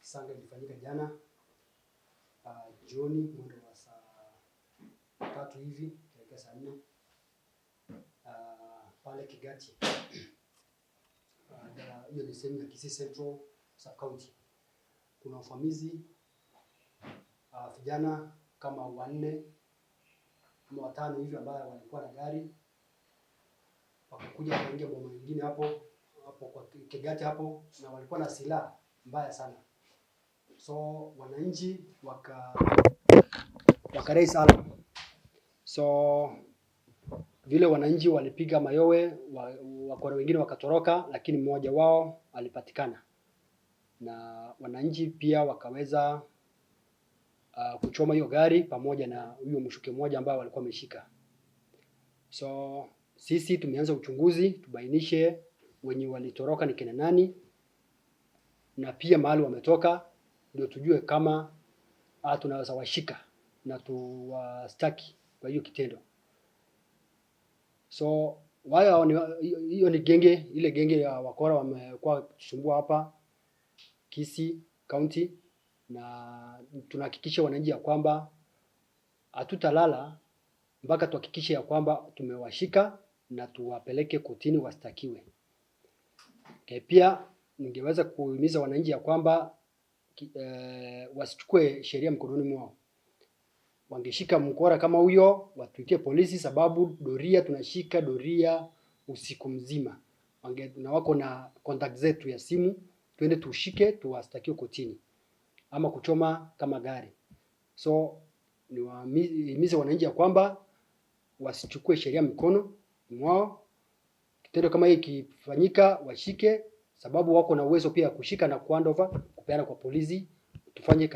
Kisanga ilifanyika jana jioni mwendo wa saa 3 hivi kuelekea saa 4 pale Kegati. Hiyo ni sehemu ya Kisii Central Sub County. Kuna uvamizi, vijana kama wanne ama watano hivi ambao walikuwa na gari wakakuja wakaingia boma nyingine hapo hapo kwa Kegati hapo, na walikuwa na silaha mbaya sana, so wananchi waka raise alarm. So vile wananchi walipiga mayowe, wakora wengine wakatoroka, lakini mmoja wao alipatikana na wananchi pia wakaweza kuchoma hiyo gari pamoja na huyo mshukiwa mmoja ambao walikuwa wameshika. So sisi tumeanza uchunguzi tubainishe wenye walitoroka ni kina nani na pia mahali wametoka, ndio tujue kama tunaweza washika na tuwastaki kwa hiyo kitendo. So wao hiyo ni genge, ile genge ya wakora wamekuwa kusumbua hapa Kisii County, na tunahakikisha wananchi ya kwamba hatutalala mpaka tuhakikishe ya kwamba tumewashika na tuwapeleke kotini wastakiwe. Okay, pia ningeweza kuhimiza wananchi ya kwamba wasichukue sheria mkononi mwao. Wangeshika mkora kama huyo watuitie polisi, sababu doria tunashika doria usiku mzima. Na wako na contact zetu ya simu, twende tushike tuwastakiwe kotini ama kuchoma kama gari. So niwahimize wananchi ya kwamba wasichukue sheria mikono mwao. Kitendo kama hii ikifanyika, washike, sababu wako na uwezo pia ya kushika na kuhandover kupeana kwa polisi, tufanye kazi.